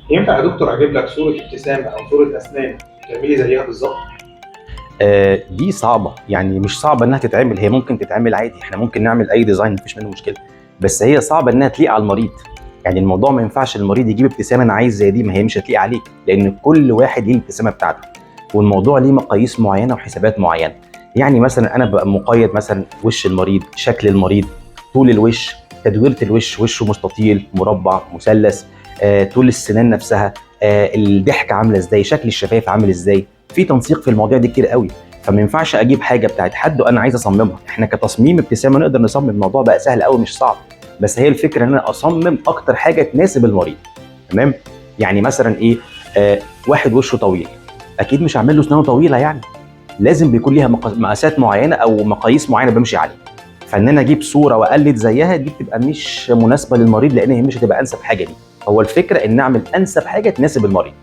ينفع يا دكتور اجيب لك صوره ابتسامة او صوره اسنان تعملي زيها بالظبط؟ دي صعبه، يعني مش صعبة انها تتعمل، هي ممكن تتعمل عادي، احنا ممكن نعمل اي design مفيش منه مشكله، بس هي صعبة انها تليق على المريض. يعني الموضوع ما ينفعش المريض يجيب ابتسامة انا عايز زي دي، ما هي مش هتليق عليك، لان كل واحد ليه الابتسامة بتاعته، والموضوع ليه مقاييس معينة وحسابات معينه. يعني مثلا انا ببقى مقيد مثلا وش المريض، شكل المريض، طول الوش، تدويره الوش، وشه مستطيل، مربع، مثلث، طول السنان نفسها، الضحكة عامله ازاي، شكل الشفايف عامل ازاي. في تنسيق في المواضيع دي كتير قوي، فما ينفعش اجيب حاجة بتاعت حد وانا عايز اصممها. احنا كتصميم ابتسامة نقدر نصمم، الموضوع بقى سهل قوي مش صعب، بس هي الفكرة ان انا اصمم اكتر حاجة تناسب المريض. تمام؟ يعني مثلا ايه، واحد وشه طويل، اكيد مش هعمل له اسنانه طويله، يعني لازم بيكون ليها مقاسات معينة او مقاييس معينة بمشي عليها. فان انا اجيب صوره واقلد زيها دي بتبقى مش مناسبة للمريض، لان هي مش هتبقى انسب حاجة ليه. هو الفكرة ان اعمل انسب حاجة تناسب المريض.